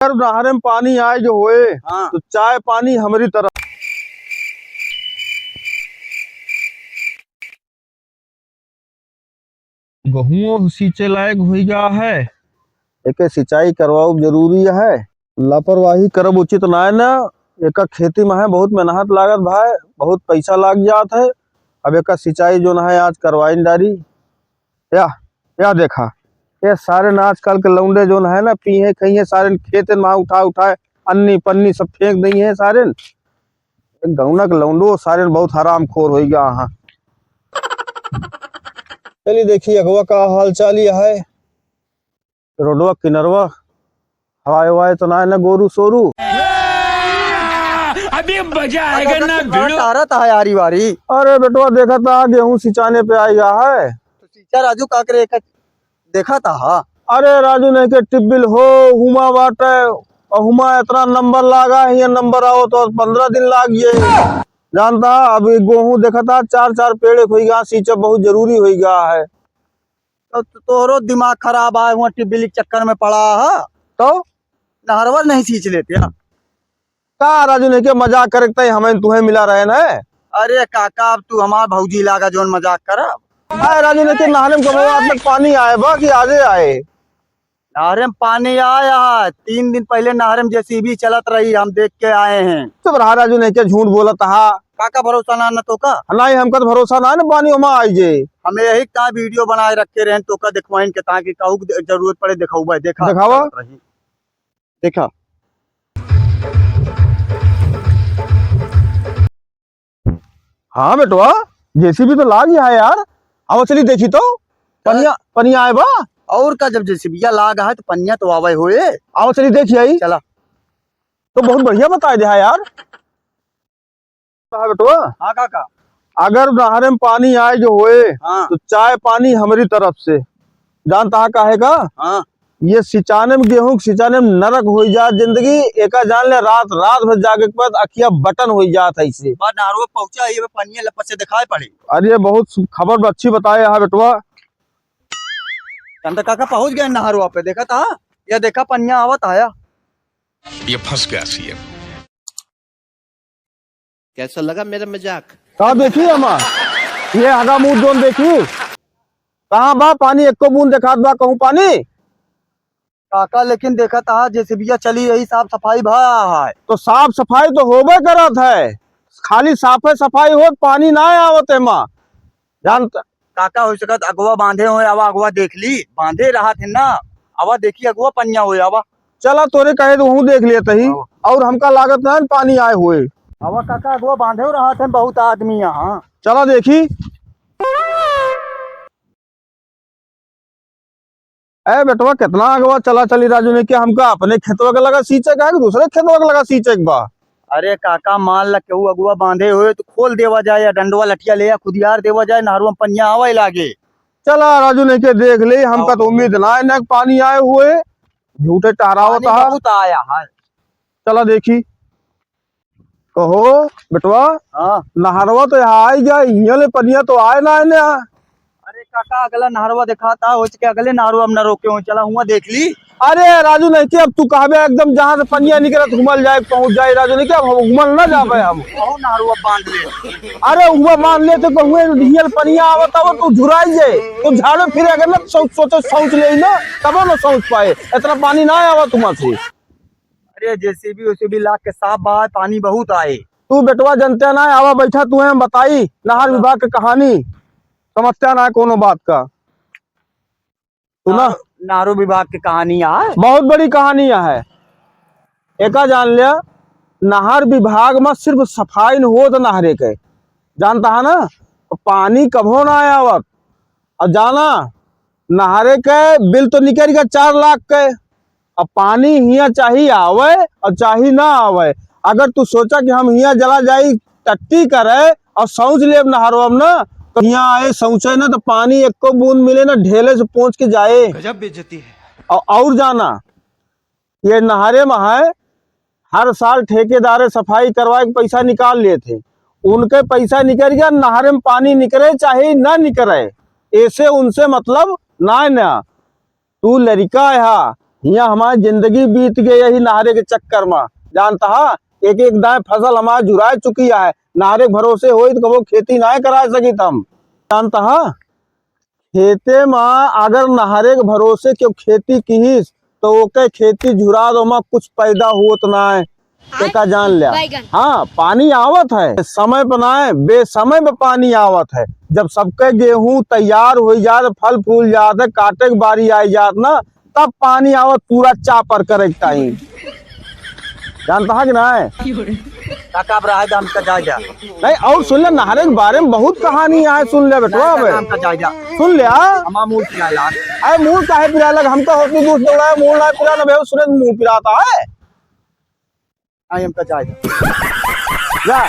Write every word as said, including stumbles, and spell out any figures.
अगर नहरे में पानी आए जो होए, हाँ। तो चाय पानी हमरी तरफ। गहुओं सींचे लायक होई गा है। एके सिंचाई करवाओ जरूरी है। लापरवाही करब उचित नाय ना। एका खेती में है बहुत मेहनत लागत भाई, बहुत पैसा लाग जात है। अब एका सिंचाई जोन है आज करवाइन डारी। या, या देखा, ये सारे न आजकल के लौंडे जोन है ना, पीहे खइहे सारे खेते में उठा उठाए अन्नी पन्नी सब फेंक दई है सारे। एक गौना के लौंडो सारे बहुत हरामखोर होई गया। हाँ, चली देखी अगवा का हाल चाल ये है। रोडवा किनरवा हवाए हवाए तो ना है ना गोरू सोरू। अभी मजा आएगा ना भिड़ू। टहरत है आरी वारी। अरे बेटवा देखा था गेहूं सिंचाने पे आएगा है। तो सींचा राजू का करे एक देखा था, हाँ। अरे राजू नहीं के टिबिल हो, हुमा बाटे, और हुमा इतना नंबर लागा है, ये नंबर आओ तो पन्द्रह दिन लाग ये। जानता, अब ये गेहूं देखा था, चार चार पेड़ एक होई गा, सींचा बहुत जरूरी होई गा है। तो तो-, तोहरो दिमाग खराब आए हुआ, टिबिल के चक्कर में पड़ा है। तो नहरवा नहीं सींच लेते, हाँ। का राजू नहीं के मजाक करे के तई हमें तुहे मिला रहे न। अरे काका, अब तू हमार भौजी लागा जोन मजाक करब। अरे राजू नहीं के नहरे में कबो आज तक पानी आए बा कि आजे आए? नहरे में पानी आया है, तीन दिन पहले नहरे में जेसीबी चलत रही, हम देख के आए हैं। चुप रहा राजू नहीं के, झूठ बोलत हा। काका भरोसा ना, ना तो का? नहीं, हमका तो भरोसा ना है ना पानी ओमा आई जे। हमें यही का वीडियो बनाए रखे रहे तो का दिखवाइन के, ताकि कहू के जरूरत पड़े दिखाऊ भाई, देखा दिखावा। चलत रही। देखा। हाँ बेटवा, जेसीबी तो लाग ही है यार। आओ चली देखी तो। पनिया, पनिया आए बा। और का, जब जेसीबिया लाग है तो पनिया तो आवे होए। आओ चली देखी आई। चला। तो बहुत बढ़िया बताए दे है यार। हाँ बेटवा। हाँ काका। अगर नहरे में पानी आए जो होए, हाँ। तो चाय पानी हमरी तरफ से। जानता है काहे का? हाँ। ये सिंचाने में, गेहूं के सिंचाने में नरक होई जात जिंदगी। एका जान ले, रात, रात भर जागे के बाद अखिया बटन होई जात है इसे। बात नहरवा पहुंचा, ये पनिया लपट से दिखाई पड़े। अरे ये बहुत सु-, खबर अच्छी बताए यहाँ बेटवा। चंद काका पहुंच गए नहरवा पे, देखा था? ये देखा पनिया आवत आया। ये फंस गया सीएम। कैसा लगा मेरा मजाक? का देखी हमा? ये हगा मुंह जोन देखी? कहाँ बा पानी? एको बूंद देखात बा कहूँ पानी? काका, लेकिन देखत हा, जेसीबिया चली रही, साफ सफाई भा है। तो साफ सफाई तो होबे करत है, खाली साफे सफाई होत, पानी ना आवत है मा। जानत काका, हो सकत अगवा बांधे होए, आवा अगवा देख ली, बांधे रहत है ना, आवा देखी अगवा पनिया होए, आवा। चला, तोरे कहे तो हूँ देख लेत ही। हाँ। और हमका लागत ना पानी आए होए। आवा काका, अगवा बांधे रहत है बहुत आदमी यहाँ। चला देखी। ए बेटवा, कितना अगवा चला चली राजू नहीं के, हमका अपने खेतवा के लगा सींचे का है कि दूसरे खेतवा के लगा सींचे के बा? अरे काका, मान ला केहू अगवा बांधे होए तो खोल देवा जाए, या डंडवा लठिया ले या खुदियार देवा जाए, नहरवा में पनिया आवे लागे। चला राजू नहीं के देख ले, हमका तो उम्मीद ना है ना पानी आए हुए, झूठे टहरावत पानी हा। बहुत आया है। चला देखी। कहो बेटवा, हाँ। नहरवा तो यहाँ आई गया, इहाँ ले पनिया तो आए ना, आए ना। अरे काका, अगला नहरवा देखा था, हो सके अगले नहरवा हम ना रोके हो, चला हुआ देख ली। अरे राजू नहीं के, अब तू कहबे एकदम जहाँ से पनिया निकलत घुमल जाए, पहुँच जाए राजू नहीं के, अब हम घुमल ना जाबे हम। बहुत नहरवा बांध ले। अरे हुआ बांध ले तो कहूँ हियल पनिया आवत आवत तू झुराई जाए, तो झाड़ू फिरे अगर ना सोच, सोचे सोच ले ना, तब ना सोच पाए, इतना पानी ना आवत हुआ से। अरे जेसीबी ओसीबी लाग के साफ बा, पानी बहुत आए। तू बेटवा जनते ना, आवा बैठा, तू हम बताई नहर विभाग के कहानी, समझते ना कोनो बात का। सुना? नहर, नहरो विभाग के कहानी है। बहुत बड़ी कहानी है, एका जान लिया। नहर विभाग में सिर्फ सफाई न होत नहरे के, जानता है ना, पानी कभो ना आवत। और जाना, नहरे के बिल तो निकल गया चार लाख के, अब पानी हियाँ चाही आवे और चाही ना आवे। अगर तू सोचा कि हम हियाँ जला जाई टट्टी करे और शौच लेब नहरवा में ना, तो हियाँ आए शौचे ना तो पानी एको बूंद मिले ना, ढेले से पहुँच के जाए। गजब बेइज्जती है। और, और जाना, ये नहरे में है, हर साल ठेकेदारे सफाई करवाए के पैसा निकाल लेत हैं। उनके पैसा निकल गया, नहरे में पानी निकले चाहे ना निकले, ऐसे उनसे मतलब ना है ना। तू लड़िका है, हियाँ हमार जिंदगी बीत गई यही नहरे के चक्कर मा। जानत हा, एक एक दाएँ फसल हमार झुराए चुकी है। नहरे के भरोसे होई त कबो खेती नाहीं कराए सकित हम। जानत हा, खेते मा अगर नहरे के भरोसे केहू खेती किहिस, तो ओके खेती झुरा दो, ओमा कुछ पैदा होत नाहीं। एका जान ल्या। हाँ, पानी आवत है समय पे नाहीं, बेसमय पे पानी आवत है। जब सबके गेहूं तैयार होइ जात, फल फूल जात है, काटे के बारी आई जात ना, तब पानी आवत पूरा चापर करे के टाइम। जानत हा कि नाहीं? काका, अब रहा दे, हमका जाए दे। नहीं, और सुन ले, नहरे के बारे में बहुत कहानी है, सुन ले बेटवा। नहीं, काका, हमका जाए दे। सुन ले, हाँ? हमार मूड़ पिराए लाग। अरे मूड़ काहे पिराए लाग? हम तो होती दूर दौड़ाए, मूड़ ना पिरा ना बे, सुने मूड़ पिरात है। नहीं, हमका जाए दे। जा।